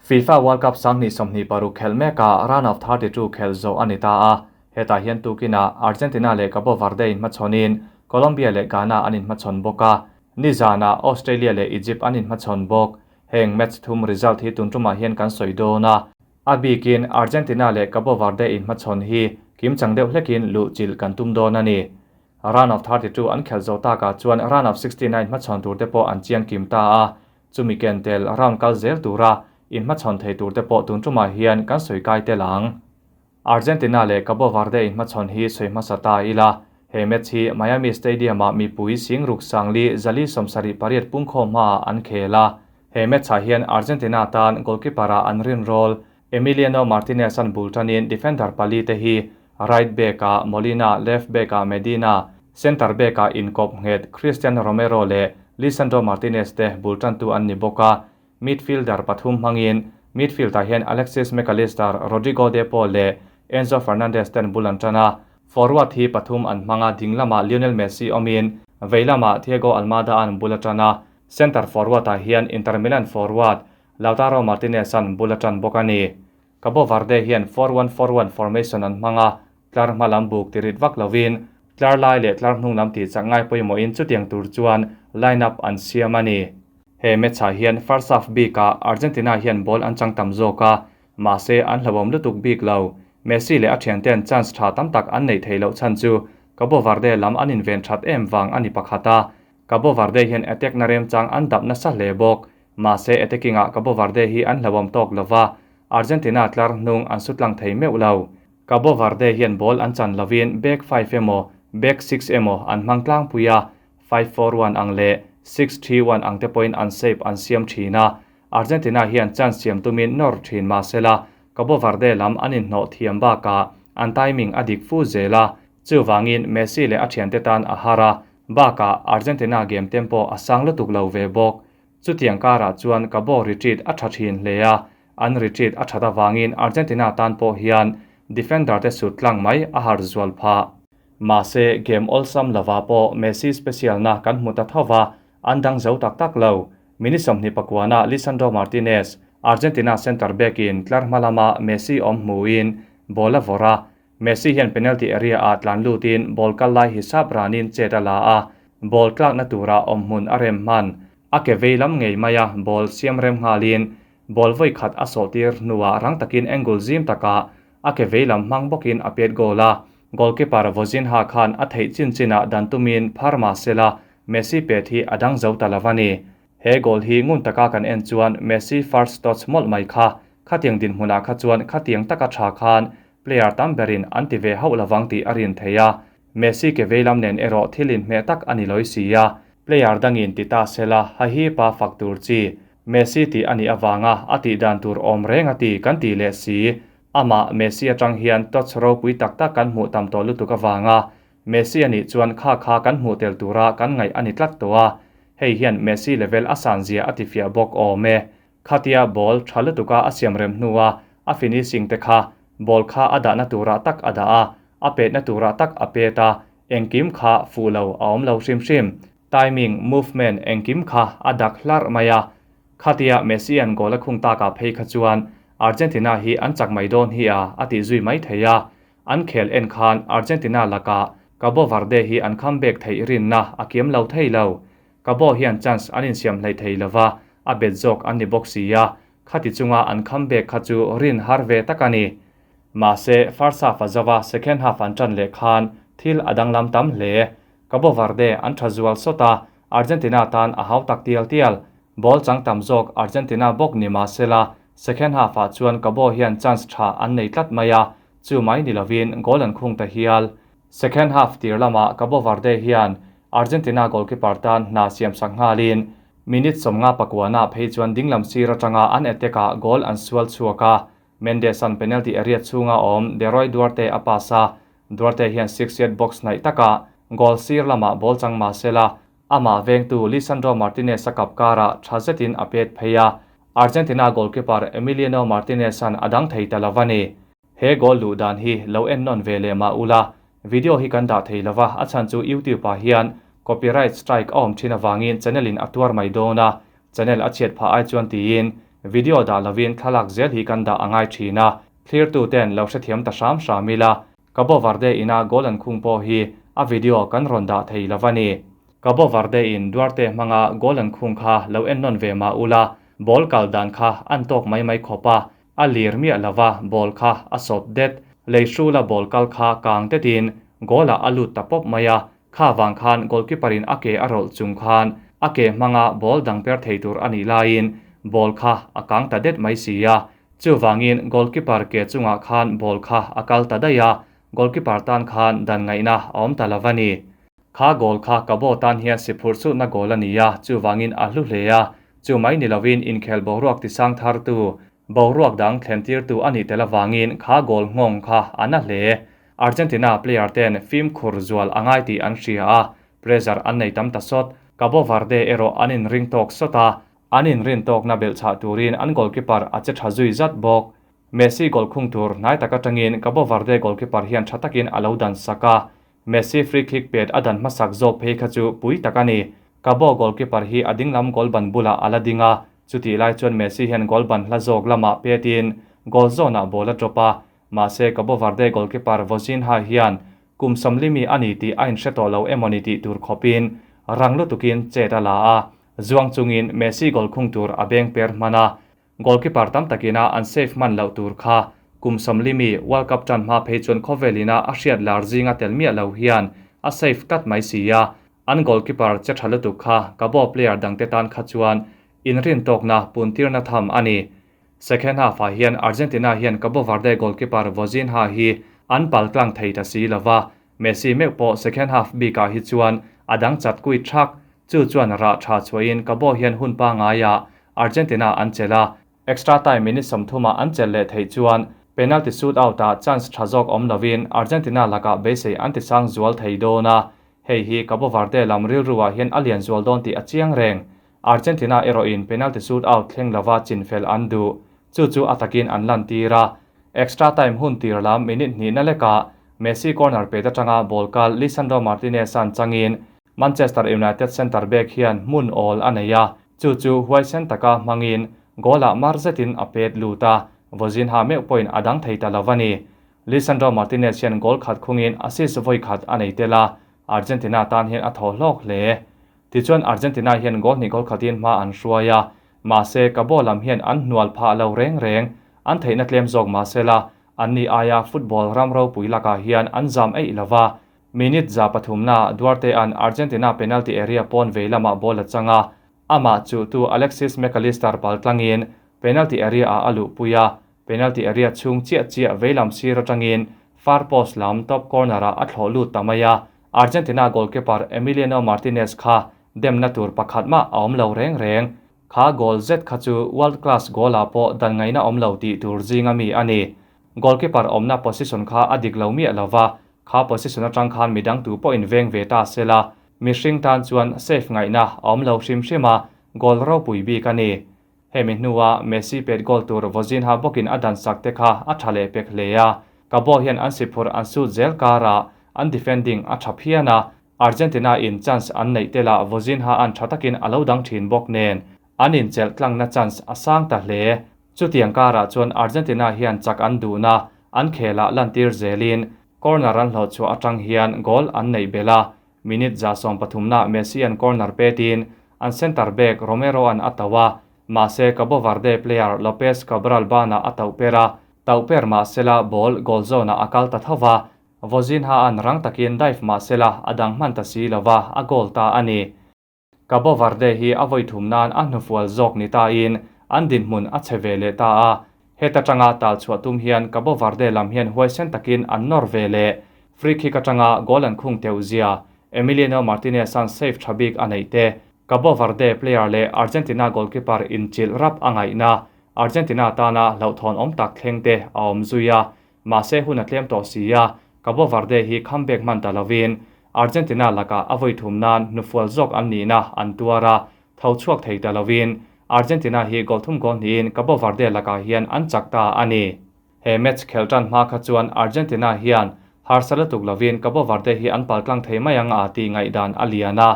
FIFA World Cup 2026 khelh mekah round of 32 khelh zawh a ni ta a, hetah hian tukinah Argentina leh Cabo Verde inhmachhawnin Colombia leh Ghana an inhmachhawn bawk a, nizanah Australia leh Egypt an inhmachhawn bawk. Heng match thum result hi tun tumah hian kan sawi dawn a, a bikin Argentina leh Cabo Verde inhmachhawn hi kimchang deuh hlekin luhchilh kan tum dawn a ni. Round of 32 an khelh zawh takah chuan round of 69 hmachhawn tur te pawh an chiang kim ta a, chumi ken tel round kal zel tura inhmachhawn thei tur te pawh tun tumah hian kan sawi kai tel ang. Argentina leh Cabo Verde inhmachhawn hi sawi hmasa ta ila, he match hi Miami Stadium-ah mipui sing ruk sangli 478 pungkhawm hmaah an khel a. He match-ah hian Argentina tan goalkeeper-ah an rinrawl Emiliano Martinez an bul tanin defender pali te hi right back-ah Molina, left back-ah Medina, centre back-ah inkawp nghet Cristian Romero leh Lisandro Martinez te bul tantu an ni bawk a. Midfielder pathum hmangin midfield-ah hian Alexis Mac Allister, Rodrigo De Paul leh Enzo Fernandez ten bul an tan a. Forward hi pathum an hmang a, ding lamah Lionel Messi awmin vei lamah Thiago Almada an bul a tan a. Centre forward-ah hian Inter Milan forward Lautaro Martinez an bul a tan bawk a ni. Cabo Verde hian 4-1-4-1 formation an hmang a, tlar hma lam buk tirit vak lovin tlar lai leh tlar hnung lam tih chak ngai pawimawhin chutiang tur chuan line-up an siam a ni. He match-ah hian first half bikah Argentina hian ball an chang tam zawk a, mahse an hlauhawm lutuk bik lo. Messi leh a thianten chance tha tam tak an neih theih loh chhan chu Cabo Verde lam an inven that em vang a ni pakhat a. Cabo Verde hian attack na remchang an dap nasa hle bawk. Mahse attacking-ah Cabo Verde hi an hlauhawm tawk lova, Argentina tlar hnung an sutlang thei meuh lo. Cabo Verde hian ball an chan lovin back five emaw back six emaw an hmang tlangpui a, 5-4-1 ang leh 6-3-1 ang te pawhin an shape an siam thin a. Argentina hian chance siam tumin nawr thin mahsela Cabo Verde lam an inhnawh thiam bakah an timing a dik fu zel a, chuvangin Messi leh a thiante tan a har a, bakah Argentina game tempo a sang lutuk lo ve bawk. Chutiang karah chuan Cabo retreat a tha thin hle a, an retreat a that avangin Argentina tan pawh hian defender te sut tlang mai a har zual phah. Mahse game awlsam lova pawh Messi special na kan hmu ta tho va, an dang zo tak tak lo. Minute 29ah Lisandro Martinez, Argentina centre back in tlar hma lama Messi awm hmuin ball a vawrh a, Messi hian penalty area ah tlan lutin ball kal lai hisap ranin chet a la a, ball tlakna tura awm hmun a rem hman. A ke vei lam ngei mai a ball siam rem nghalin ball vawi khat a sawh tir hnuah rang takin angle zim takah a ke vei lam hmang bawkin a pet goal a. Goalkeeper Vozinha khan a theih chin chinah dan tumin phar mahsela Messi pet hi a dang zo ta lo a ni. He goal hi ngun taka kan en chuan Messi first touch mawlh mai kha, khatiang dinhmunah kha chuan khatiang taka tha khan player tam berin an ti ve hauh lovang tih a rin thei a. Messi ke vei lam nen erawh thil inhmeh tak a ni lawi si a, player dangin ti ta sela ha hi pa fak tur chi. Messi tih a nih avanga a tih dan tur awm reng a ti kan ti leh si. Amah Messi atang hian touch ropui tak tak kan hmuh tam tawh lutuk avanga Messi a nih chuan kha kha kan hmuh tel tura kan ngaih a ni tlat tawh a, hei hian Messi level a san zia a ti fiah bawk awm e. Khatia ball tha lutuka a siam rem hnua a finishing te kha ball kha a dahna turah tak a dah a, a petna turah tak a pet a, engkim kha fuh lo a awm lo hrim hrim. Timing, movement engkim kha a dak hlarh mai a. Khatia Messi an goal a khung takah phei kha chuan Argentina hi an chak mai dawn hi a a tih zui mai thei a. An khel en khan Argentina lakah Cabo Verde hi an comeback theih rinna a kiam lo thei lo. Cabo hian chance an insiam hlei thei lova, a bet zawk an ni bawk si a, khati chunga an comeback kha chu rin har ve tak a ni. Mahse, first half a zova second half an tan leh khan thil a danglam tam hle. Cabo Verde an tha zual sawt a, Argentina tan a hau tak tial tial. Ball chang tam zawk Argentina bawk ni mahsela, second half ah chuan Cabo hian chance tha an nei tlat mai a, chu mai ni lovin goal an khung ta hial. Second half tir lamah Cabo Verde hian Argentina goalkeeper tan hna siam sak nghalin minute 59ah phei chuan dinglam sir atanga an attack ah goal an sual chhuak a, Mendes an penalty area chhunga awm Deroy Duarte a pass a, Duarte hian six yard box hnaih takah goal sir lamah ball chang mahsela amah vengtu Lisandro Martinez a kap karah tha zetin a pet phei a, Argentina goalkeeper Emiliano Martinez an a dang thei ta lo a ni. He goal luh dan hi lo en nawn ve leh mah ula, video hi kan dah thei lova a chhan chu YouTube ah hian copyright strike a awm thin avangin channel in a tuar mai dawn a, channel a chhiat phah ai chuan tiin Video dah lovin thlalak zel hi kan dah a ngai thin a, thlirtu ten lo hrethiam ta hram hram ila, Cabo Verde ina goal an khung pawh hi a video kan rawn dah thei lo a ni. Cabo Verde in Duarte hmanga goal an khung kha lo en nawn ve mah ula, ball kal dan kha an tawk mai mai khawp a, a lir miah lova ball kha a sawt det, lei hrula ball kal kha kang detin goal ah a lut ta pawp mai a, Kha vang khan goalkeeper in a ke a rawlh chung khan a ke hmanga ball dang per thei tur a nih laiin ball kha a kang ta det mai si a. Chuvangin goalkeeper ke chungah khan ball kha a kal ta daih a, goalkeeper tan khan dan ngaihna a awm ta lo va ni. Kha goal kha Cabo tan hian si phurh chutna goal a ni a, chuvangin a hlu hle a. Chu mai ni lovin inkhel boruak tisang thartu, boruak dang thlentirtu a nih tel avangin kha goal nghawng kha a na hle. Argentina player ten fimkhur zual a ngai tih an hria a, pressure an nei tam ta sawt. Cabo Verde erawh an inring tawk sawt a, an inrin tawkna belhchhah turin an goalkeeper a che tha zui zat bawk. Messi goal khung tur hnai tak atangin Cabo Verde goalkeeper hian tha takin a lo dan sak a, Messi free kick pet a dan hmasak zawk phei kha chu pui tak a ni. Cabo goalkeeper hi a dinglam goal ban bulah a la ding a, chutih lai chuan Messi hian goal ban hla zawk lamah petin goal zawnah ball a drop a, Mahse, Cabo Verde goalkeeper Vozinha hian kum sawmlimi a ni tih a inhre tawh lo emaw ni tih tur khawpin rang lutukin chet a la a, zuang chungin Messi goal khung tur a beng per hman a, goalkeeper tam takina an save hman loh tur kha kum sawmlimi World Cup tan hma phei chuan khawvelina a hriat lar zinga tel miah lo hian a save tlat mai si a, an goalkeeper che tha lutuk kha Cabo player dangte tan kha chuan inrintawkna puntirna tham a ni. Second half ah hian Argentina hian Cabo Verde goalkeeper Vozinha hi an pal tlang thei ta si lo va, Messi meuh pawh second half bikah hi chuan a dang chat kuit thak. Chu chuan rah tha chhuahin Cabo hian hun pangaiah Argentina an chelh a, extra time minute 30 ah an chelh leh theih chuan penalty shoot out ah chance tha zawk awm lovin Argentina lakah beisei an tisang zual thei dawn a, hei hi Cabo Verde lam rilru ah hian a lian zual dawn tih a chiang reng. Argentina erawhin penalty shootout thleng lova chinfel an duh. Chu chu a takin an lantir a. Extra time hun tir lam minute hnihna lekah Messi corner pet atanga ball kal Lisandro Martinez-a'n changin Manchester United centre back hian hmun awl a nei a, chu chu huaisen taka hmangin goal-ah mar zetin a pet lut a, Vozinha meuh pawhin a dang thei ta lo a ni. Lisandro Martinez hian goal khat khungin assist vawi khat a nei tel a, Argentina tan hian a thaw hlawk hle. Tichuan Argentina hian goal hnih goal khatin hma an hruai a, mahse Cabo lam hian an hnual phah lo reng reng, an theihna tlem zawk mahsela anni aia football ram ropui lakah hian an zam eih lo va. Minute 300 ah Duarte-a'n Argentina penalty area pawn vei lamah ball a chang a, amah chuhtu Alexis McAllister pal tlangin penalty area ah a luhpui a, penalty area chhung chiah chiah vei lam sir atangin far post lam top corner ah a thlawh lut ta mai a, Argentina goalkeeper Emiliano Martinez kha demna tur pakhat mah a awm lo reng reng. Kha goal zet kha chu world class goal ah pawh dan ngaihna awm lo tih tur zinga mi a ni. Goalkeeper awmna position kha a dik lo miah lo va, kha position atang khan midang tu pawhin veng ve ta se la, mihring tan chuan safe ngaihna a awm lo hrim hrim a, goal ropui bik a ni. Hemi hnua Messi pet goal tur Vozinha bawkin a dan sak te kha a tha leh pek hle a, Cabo hian an si phurh an sut zel karah an defending a tha phian a, Argentina in chance an neih te lah Vozinha an tha takin a lo dang thin bawk nen an inchelh tlangna chance a sang ta hle. Chutiang karah chuan Argentina hian chak an duhna an khelah lantir zelin corner an hlawh chhuah atang hian goal an neih belh a, Minute 13 na Messi an corner petin an centre back Romero an a tauh a, mahse Cabo Verde player Lopes Cabral banah a tauh per a, tauh per mahsela ball goal zone ah a kal ta tho va, Vozinha an rang takin dive mahsela a dang hman ta si lova a goal ta a ni. Cabo Verde hi a vawi thum nan a hnufual zawk ni tain an dinhmun a che ve leh ta a, heta tanga tal chhuah tum hian Cabo Verde lam hian huaisen takin an nawr ve leh. Free kick atanga goal an khung teuh zia Emiliano Martinez-a'n save tha bik a neih te, Cabo Verde player leh Argentina goalkeeper inchilh rap a ngaihna Argentina tana hlauhthawn awm tak thleng te a awm zui a, mahse hun a tlem tawh si a, Cabo Verde hi comeback hman ta lovin Argentina lakah a vawi thum nan hnufual zawk an nihna an tuar a, tho chhuak thei ta lovin Argentina hi goal thum goal hnihin Cabo Verde lakah hian an chak ta a ni. He match khelh tan hma kha chuan Argentina hian harsa lutuk lovin Cabo Verde hi an paltlang thei mai ang a tih ngaihdan a lian a,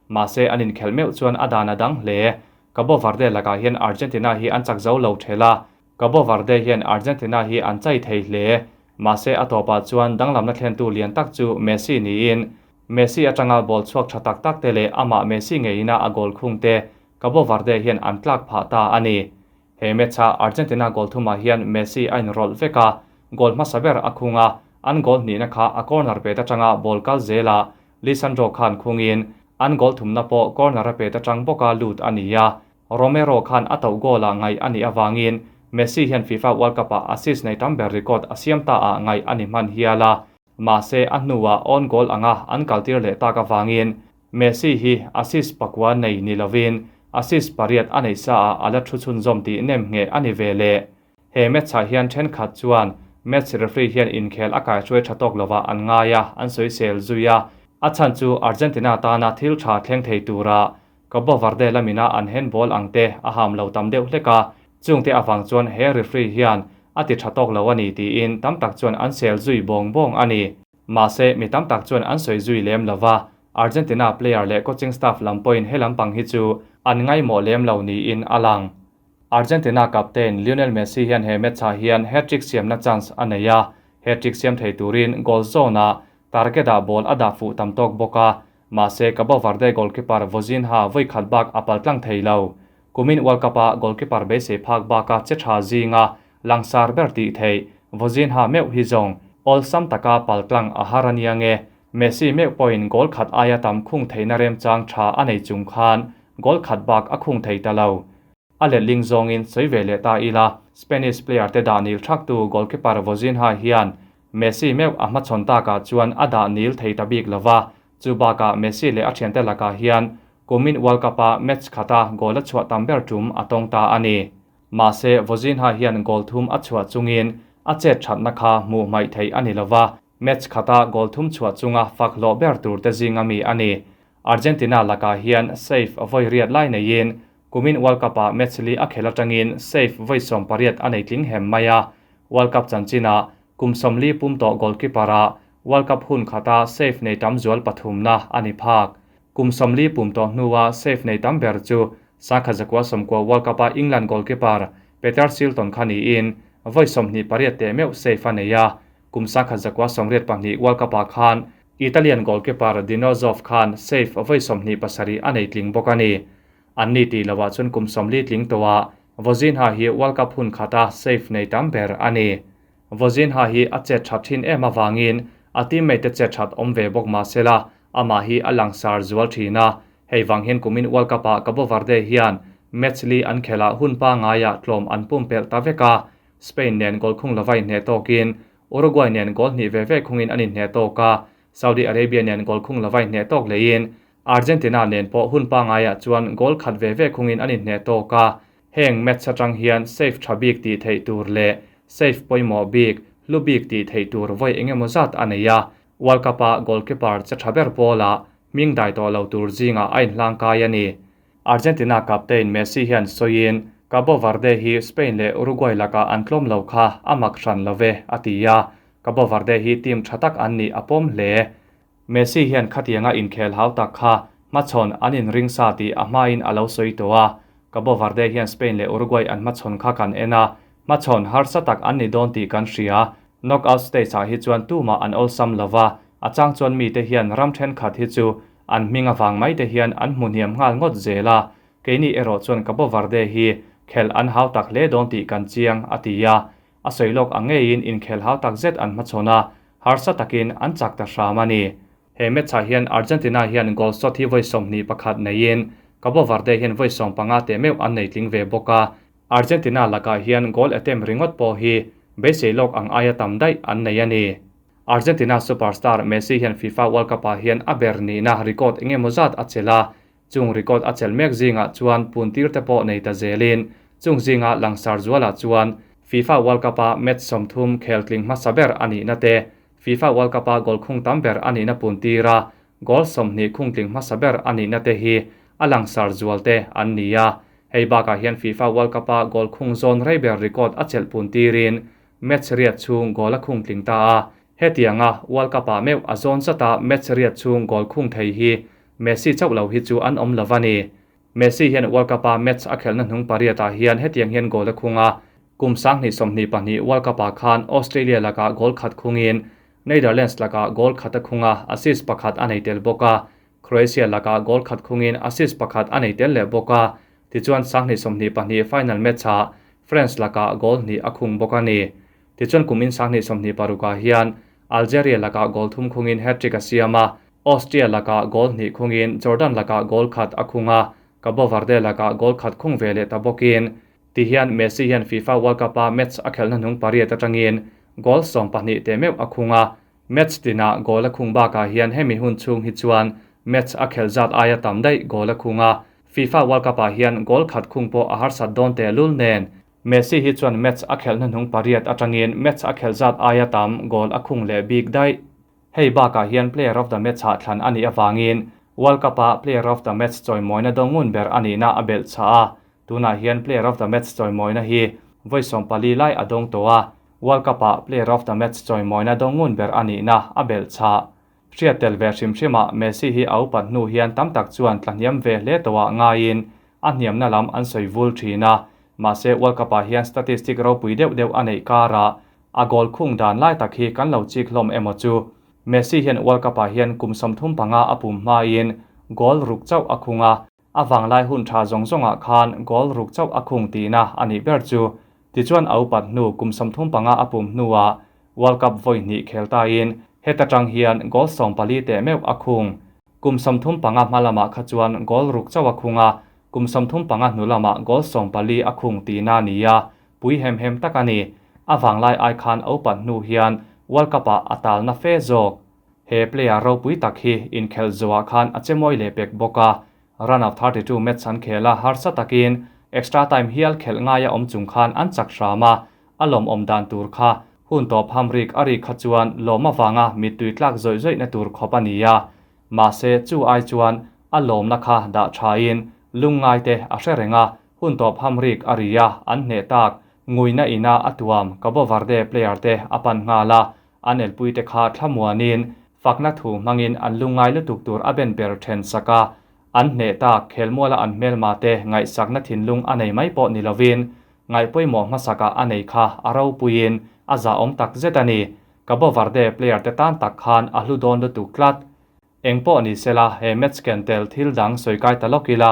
mahse an inkhelh meuh chuan a dan a dang hle. Cabo Verde lakah hian Argentina hi an chak zo lo ṭhel a, Cabo Verde hian Argentina hi an chai thei hle. Mahse a tawpah chuan danglamna thlentu lian tak chu Messi niin, Messi aṭanga ball chhuak ṭha tak tak te leh amah Messi ngeina a goal khung te Cabo Verde hian an tlak phah ta a ni. He match-a Argentina goal thumah hian Messi a inrawlh vek a, goal hmasa ber a khung a, an goal hnihna kha a corner pet aṭanga ball kal zelah Lisandro khan khungin an goal thumna pawh corner a pet aṭang bawka lut a ni a, Romero khan a tauh goal-ah ngaih a nih avangin Messi hian FIFA World Cup-ah assist nei tam ber record a siam ta ah ngaih a ni hman hial a, mahse a hnuah own goal anga an kaltir leh tak avangin Messi hi assist pakua nei ni lovin assist pariat a neih sa ah a la thu chhunzawm tih nem ngheh a ni ve leh. He match-ah hian thenkhat chuan match referee hian inkhel a kaihruai tha tawk lovah an ngai a, an sawisel zui a. A chhan chu Argentina tana thil tha thleng thei tura Cabo Verde lamina an handball ang te a ham lo tam deuh hlek a, chungte avang chuan he referee hian a ti tha tawk lo a ni tiin tam tak chuan an sel zui bawng bawng a ni. Mahse, mi tam tak chuan an sawi zui lem lo va, Argentina player leh coaching staff lam pawhin he lampang hi chu an ngaimawh lem lo niin a lang. Argentina captain Lionel Messi hian he match-ah hian hat-trick siamna chance a nei a, hat-trick siam thei turin goal zone-ah target-ah ball a dah fuh tam tawk bawk a, mahse Cabo Verde goalkeeper Vozinha vawi khat bak a pal tlang thei lo. Kumin World Cup-a goalkeeper beisei phak baka che tha zinga langsar ber tih theih Vozinha meuh hi zawng awlsam taka pal tlang a har a nia nge. Messi meuh pawhin goal khat aia tam khung theihna remchang tha a nei chung khan goal khat bak a khung thei ta lo. A letling zawngin sawi ve leh ta ila, Spanish player te dah nil thaktu goalkeeper Vozinha hian Messi meuh a hmachhawn takah chuan a dah nil thei ta bik lova, chu bakah Messi leh a thiante lakah hian kumin World Cup-a match khata goal a chhuah tam ber tum a tawng ta a ni. Mahse, Vozinha hian goal thum a chhuah chungin a chet thatna kha hmuh hmaih theih a ni lova, match khata goal thum chhuah chunga fak hlawh ber tur te zinga mi a ni. Argentina lakah hian save vawi riat lai neiin Kumin World Cup-ah match li a khel atangin save vawi 80 a nei tling hem mai a. World Cup chanchinah kum 40 pum tawh goalkeeper-ah World Cup hun khata save nei tam zual pathumna a ni phak. Kum 40 pum tawh hnua save nei tam ber chu Sangkhat 19 World Cup-a England goalkeeper Peter Shilton kha niin vawi 28 teh meuh save a nei a. Kum 1982 World Cup-ah khan Italian goalkeeper Dino Zoff khan save vawi 27 a nei tling bawk a ni. An ni tih lovah chuan kum 40 tling tawhah Vozinha hi World Cup hun khata save nei tam ber a ni. Vozinha hi a chet that thin em avangin a teammate te chet that awm ve bawk mahsela amah hi a langsar zual thin a. Hei vang hian kumin World Cup-ah Cabo Verde hian match li an khelh hun pangaiah tlawm an pumpelh ta vek a. Spain nen goal khung lova inhneh tawkin Uruguay nen goal hnih ve ve khungin an inhneh tawk a, Saudi Arabia nen goal khung lova inhneh tawk leiin Argentina nen pawh hun pangaiah chuan goal khat ve ve khungin an inhneh tawk a. Heng match atang hian save tha bik tih theih tur leh save pawimawh bik, hlu bik tih theih tur vawi engemaw zat a nei a. World Cup-a goalkeeper che tha ber pawlah hming dai tawh lo tur zingah a inhlang kai a ni. Argentina captain Messi hian sawiin Cabo Verde hi Spain leh Uruguay lakah an tlawm lo kha a mak hran lo ve, a ti a. Cabo Verde hi team tha tak an nih a pawm hle. Messi hian khatianga inkhel hau tak kha hmachhawn an inring sa tih a hmain a lo sawi tawh a. Cabo Verde hian Spain leh Uruguay an hmachhawn kha kan en a, hmachhawn harsa tak an ni dawn tih kan hria. Knockout stage-ah hi chuan tumah an awlsam lo va, a chang chuan mite hian ram thenkhat hi chu an hming avang mai te hian an hmu hniam nghal ngawt zel a. Keini erawh chuan Cabo Verde hi khelh an hau tak hle dawn tih kan chiang, a ti a. A sawi lawk ang ngeiin inkhel hau tak zet an hmachhawn a, harsa takin an chak ta hram a ni. He match-ah hian Argentina hian goal shot hi vawi 21 neiin Cabo Verde hian vawi 15 teh meuh an nei tling ve bawk a. Argentina lakah hian goal attempt ringawt pawh hi beisei lawk ang aia tam daih an nei a ni. Argentina superstar Messi hian FIFA World Cup-ah hian a ber nihna record engemaw zat a chelh a, chung record a chelh mek zingah chuan puntir te pawh nei ta zelin chung zinga langsar zualah chuan FIFA World Cup-a match 30 khel tling hmasa ber a nihna te, FIFA World Cup-a goal khung tam ber a nihna puntir a, goal 20 khung tling hmasa ber a nihna te hi a langsar zual te an ni a. Hei bakah hian FIFA World Cup-a goal khung zawn rei ber record a chelh puntirin match riat chhung goal a khung tling ta a. Hetianga World Cup-ah meuh a zawn zata match riat chhung goal khung thei hi Messi chauh lo hi chu an awm lo a ni. Messi hian World Cup-a match a khelhna hnung pariatah hian hetiang hian goal a khung a, kum 2022 World Cup-ah khan Australia lakah goal khat khungin Netherlands lakah goal khat a khung a, assist pakhat a nei tel bawk a. Croatia lakah goal khat khungin assist pakhat a nei tel leh bawk a. Tichuan 2022 final match-ah France lakah goal hnih a khung bawk a ni. Tichuan kumin 2026 ah hian Algeria lakah goal thum khungin hat-trick a siam a, Austria lakah goal hnih khungin Jordan lakah goal khat a khung a, Cabo Verde lakah goal khat khung ve leh ta bawkin. Tihian Messi hian FIFA World Cup-a match a khelhna hnung pariat atangin goal 12 teh meuh a khung a, match tinah goal a khung bakah hian hemi hun chhung hi chuan match a khelh zat aia tam daih goal a khung a, FIFA World Cup-ah hian goal khat khung pawh a harsat dawn tehlul nen. Messi hi chuan match a khelhna hnung pariat atangin match a khelh zat aia tam goal a khung leh bik daih. Hei bakah hian player of the match ah thlan a nih avangin World Cup-a player of the match chawimawina dawngun ber a nihna a belh chah a, tunah hian player of the match chawimawina hi vawi 14 lai a dawng tawh a, World Cup-a player of the match chawimawina dawngun ber a nihna a belh chah. Hriat tel ve hrim hrimah Messi hi a upat hnu hian tam tak chuan tlahniam ve hle tawhah ngaiin a hniamna lam an sawi vul thin a, mahse World Cup-ah hian statistic ropui deuh deuh a neih karah a goal khung dan lai tak hi kan lo chik hlawm emaw chu. Messi hian World Cup-ah hian kum 35 a pum hmain goal ruk chauh a khung a, a vanglai hun tha zawng zawngah khan goal ruk chauh a khung tihna a nih ber chu. Tichuan a upat hnu kum 35 a pum hnuah World Cup vawi hnih khel tain heta tang hian goal 14 teh meuh a khung. Kum 35 hma lamah kha chuan goal ruk chauh a khung a, kum 35 hnu lamah goal 14 a khung tihna a ni a, pui hem hem tak a ni. A vanglai ai khan a upat hnu hian World Cup-ah a talna fe zawk. He player ropui tak hi inkhelh zawhah khan a che mawi leh pek bawk a, round of 32 match an khel a, harsa takin extra time hial khelh ngaia awm chung khan an chak hram a, a lawmawm dan tur kha hun tawp hamrik a ri kha chuan lawm avanga mittui tlak zawih zawihna tur khawp a ni a. Mahse chu ai chuan a lawmna kha dah thain lungngai te a hre reng a, hun tawp hamrik a ri a, an hneh tak nguina ina a tuam Cabo Verde player te a pan nghal a, an elpui te kha thlamuanin fakna thu hmangin an lungngai lutuk tur a ben ber then sak a, an hneh tak khelmuala an hmelma te ngaihsakna thinlung a nei mai pawh ni lovin ngaihpawimawh hmasakah a nei kha a ropuiin a zahawm tak zet a ni. Cabo Verde player te tan tak khan a hlu dawn lutuk tlat. Eng pawh ni sela he match ken tel thil dang sawi kai ta lawk ila,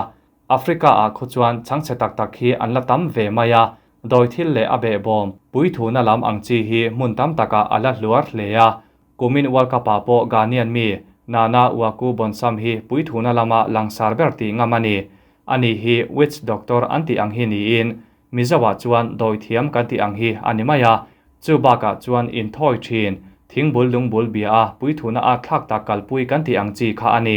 Africa ah khu chuan chhangchhe tak tak hi an la tam ve mai a, dawi thil leh a behbawm pui thuna lam ang chi hi hmun tam takah a la hluar hle a. Kumin World Cup ah pawh Ghanaian mi Nana Uaku Bonsam hi pui thuna lama langsar ber tih ngam a ni. Ani hi witch doctor an tih ang hi niin Mizoah chuan dawi thiam kan tih ang hi a ni mai a, chu bakah chuan inthawi thin, thingbul lungbul bia a pui thuna a thlak tak kalpui kan tih ang chi kha a ni.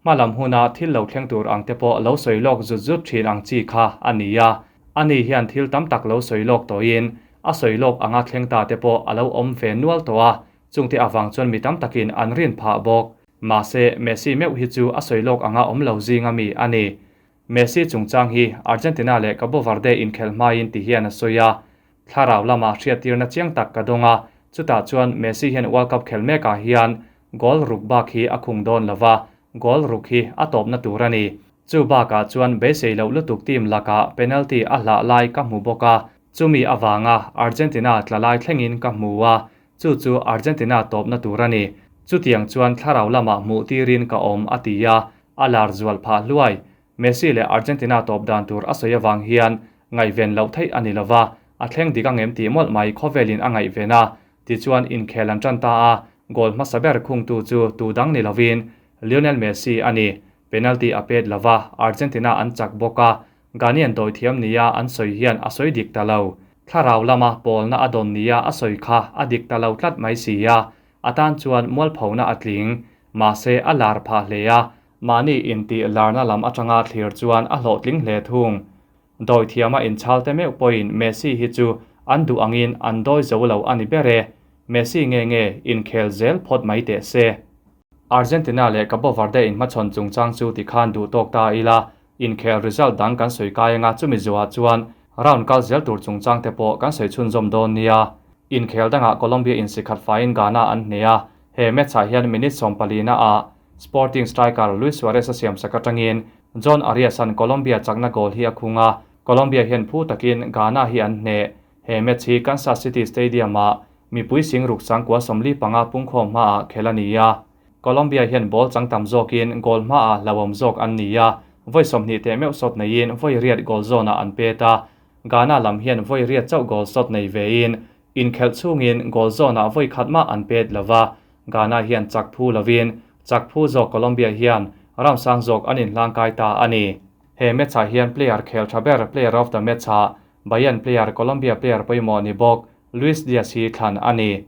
Hmalam huna thil lo thleng tur ang te pawh lo sawi lawk zut zut thin ang chi kha a ni a, ani hian thil tam tak lo sawi lawk tawhin a sawi lawk anga thleng ta te pawh a lo awm ve nual tawh a, chungte avang chuan mi tam takin an rin phah bawk. Mahse Messi meuh hi chu a sawi lawk anga awm lo zinga mi a ni. Messi chungchang hi Argentina leh Cabo Verde inkhelh hmain ti hian a sawi a, thlarau lama hriattirna chiang tak ka dawng a, chutah chuan Messi hian World Cup khelh mekah hian goal ruk bak hi a khung dawn lova, goal ruk hi a tawpna tur a ni. Chu bakah chuan beisei loh lutuk team lakah penalty a hlah lai ka hmu bawk a, chumi avanga Argentina tla lai thlengin ka hmu a, chu chu Argentina tawpna tur a ni. Chutiang chuan thlarau lamah hmuh tirin ka awm a ti a, a lar zual phah hluai. Messi leh Argentina tawp dan tur a sawi awang hian ngaihven loh theih a ni lova, a thleng dik angem tih mawlh mai khawvelin a ngaihven a, tichuan inkhel an tan ta a, goal hmasa ber khungtu chu tu dang ni lovin Lionel Messi a ni. Penalty a pet lova, Argentina an chak bawk a, Ghanaian dawi thiam nia an sawi hian a sawi dik ta lo. Thlarau lama pawlna a dawn nia a sawi kha a dik ta lo tlat mai si a, a tan chuan mualphona a tling. Mahse a lar phah hle a, mahni intih larna lam atanga thlir chuan a hlawhtling hle thung. Dawi thiama inchhal te meuh pawhin Messi hi chu an duh angin an dawi zo lo a ni ber e. Messi nge nge inkhel zel phawt mai teh se. Argentina leh Cabo Verde inhmachhawn chungchang chu tikhan duh tawk ta ila, inkhel result dang kan sawi kai anga chumi zuah chuan round kal zel tur chungchang te pawh kan sawi chhunzawm dawn nia. Inkhel dangah Colombia insikhat faiin Ghana an hne a, he match ah hian minute 14 na ah Sporting striker Luis Suarez a siam sak atangin Jhon Arias an Colombia chakna goal hi a khung a, Colombia hian phu takin Ghana hi an hneh. He match hi Kansas City Stadium-ah mipui sing ruk sangkua 45 pungkhawm hmaah khel a ni a. Colombia hian ball chang tam zawkin goal hmaah hlauhawm zawk an ni a, vawi 20 teh meuh shot neiin vawi riat goal zawnah an pet a. Ghana lam hian vawi riat chauh goal shot nei vein inkhelh chhungin goal zawnah vawi khat mah an pet lova. Ghana hian chak phu lovin chak phu zawk Colombia hian ram sang zawk an inhlangkai ta a ni. He match-ah hian player khel tha ber player of the match-ah Bayern player Colombia player pawimawh ni bawk Luis Diaz hi thlan a ni.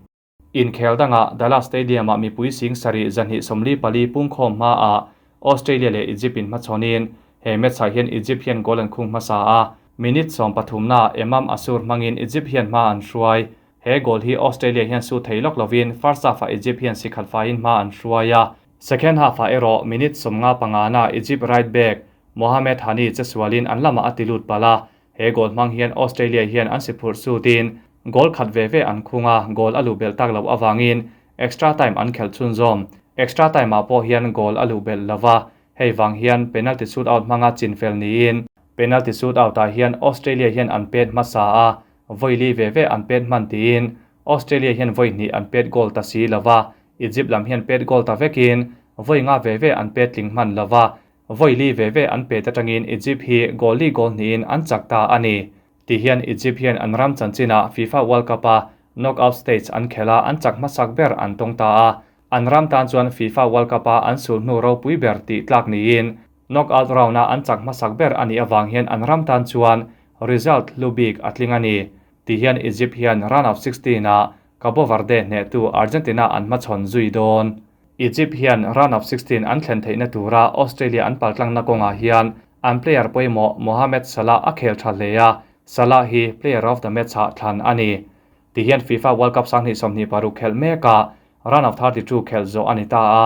Inkhel dangah Dallas Stadium-ah mipui sing sarih 244 pungkhawm hmaah Australia leh Egypt in hmachhawnin he match-ah hian Egypt hian goal an khung hmasa a, minute 13na Emam Asur hmangin Egypt hian hma an hruai. He goal hi Australia hian su thei lawk lovin first half-ah Egypt hian si khat faiin hma an hruai a. Second half-ah erawh minute 55na Egypt right back Mohamed Hani che sualin an lamah a ti lut pal a. He goal hmang hian Australia hian an si phurh sutin goal khat ve ve an khung a, goal a luh belh tak loh awangin extra time an khelh chhunzawm. Extra time-ah pawh hian goal a luh belh lova, hei vang hian penalty shootout hmanga chinfel niin penalty shootout-ah hian Australia hian an pet hmasa a, vawi li ve ve an pet hman tiin Australia hian vawi hnih an pet goal ta si lova, Egypt lam hian pet goal ta vekin vawi nga ve ve an pet tling hman lova, vawi li ve ve an pet atangin Egypt hi goal li goal hnihin an chak ta a ni. Ti hian Egypt hian an ram chanchinah FIFA World Cup-a knockout stage an khel a, an chak hmasak ber an tawng ta a. An ram tan chuan FIFA World Cup-a an sul hnu ropui ber tih tlak niin knockout round-a an chak hmasak ber a nih avang hian an ram tan chuan result hlu bik a tling a ni. Ti hian Egypt hian round of 16-ah Cabo Verde hnehtu Argentina an hmachhawn zui dawn. Egypt hian round of 16 an thlen theihna tura Australia an paltlangna kawngah hian an player pawimawh Mohamed Salah a khel tha hle a, Salah hi player of the match-ah thlan a ni. Ti hian FIFA World Cup 2026 khelh mekah round of 32 khelh zawh a ni ta a,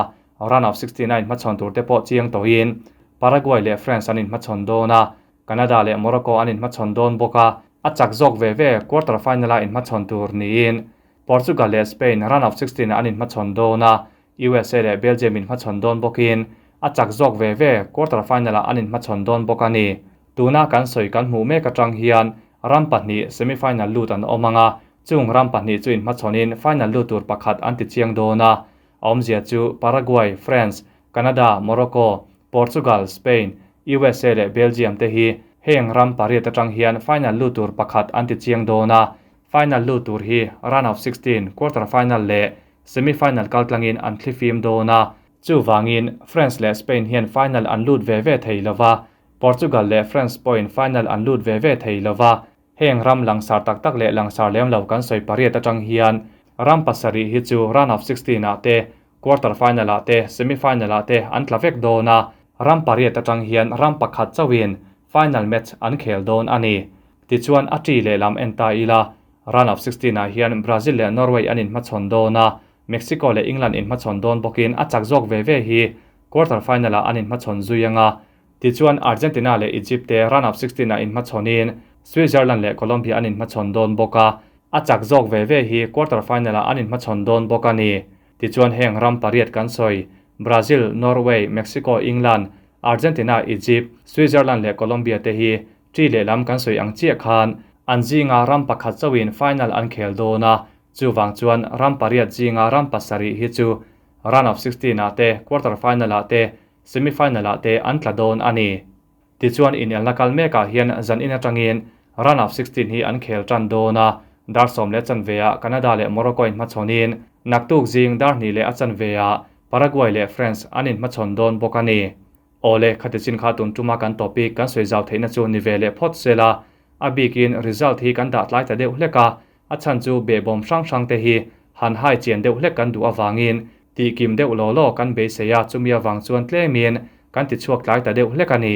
round of 69 hmachhawn tur te pawh chiang tawhin Paraguay leh France an inhmachhawn dawn a, Canada leh Morocco an inhmachhawn dawn bawk a, a chak zawk ve ve quarter final-a inhmachhawn tur niin Portugal leh Spain round of 16 an inhmachhawn dawn a, USA leh Belgium inhmachhawn dawn bawkin a chak zawk ve ve quarter final-ah an inhmachhawn dawn bawk a ni. Tuna kan sawi kan hmuh mek atang hian ram pahnih semi-final lut an awm anga, chung ram pahnih chu inhmachhawnin final lut tur pakhat an ti chiang dawn a. A awmzia chu Paraguay, France, Canada, Morocco, Portugal, Spain, USA leh Belgium te hi heng ram pariat atang hian final lut tur pakhat an ti chiang dawn a. Final lut tur hi round of 16, quarter final leh semi-final kaltlangin an thlifim dawn a. Chu wangin France leh Spain hian final an lut ve ve thei lova, Portugal leh France pawhin final an lut ve ve thei lova, heng ram langsar tak tak leh langsar lem lo kan sawi pariat atang hian ram pasarih hi chu round of 16-ah te, quarter final-ah te, semi-final-ah te an tla vek dawn a, ram pariat atang hian ram pakhat chauhin final match an khel dawn a ni. Tichuan a ṭi leh lam en ta ila, round of 16-ah hian Brazil leh Norway an inhmachhawn dawn a, Mexico leh England inhmachhawn dawn bawkin a chak zawk ve ve hi quarter final-ah an inhmachhawn zui anga. Tichuan Argentina leh Egypt te round of 16-ah inhmachhawnin Switzerland leh Colombia an inhmachhawn dawn bawk a, a chak zawk ve ve hi quarter final-ah an inhmachhawn dawn bawk a ni. Tichuan heng ram pariat kan sawi Brazil, Norway, Mexico, England, Argentina, Egypt, Switzerland leh Colombia te hi ṭi leh lam kan sawi ang chiah khan an zinga ram pakhat chauhin final an khel dawn a, chuwang chuan ram pariat zinga ram pasarih hi chu round of 16-ah te, quarter final-ah te, semi-final-ah te an tla dawn a ni. Tichuan inelna kal mekah hian zan in atangin round of 16 hi an khel tan dawn a, dar sawm leh chanveah Canada leh Morocco inhmachhawnin naktuk zing dar hnih leh a chanveah Paraguay leh France an inhmachhawn dawn bawk a ni. Awle khati chin kha tun tuma kan topic kan sawi zau theihna chu ni ve leh phawt sela, a bikin result hi kan dah tlai ta deuh hlek a, a chhan chu behbawm hrang hrang te hi han hai chian deuh hlek kan duh awangin tih kim deuh law law kan beisei a, chumi awang chuan tlemin kan ti chhuak tlai ta deuh hlek a ni.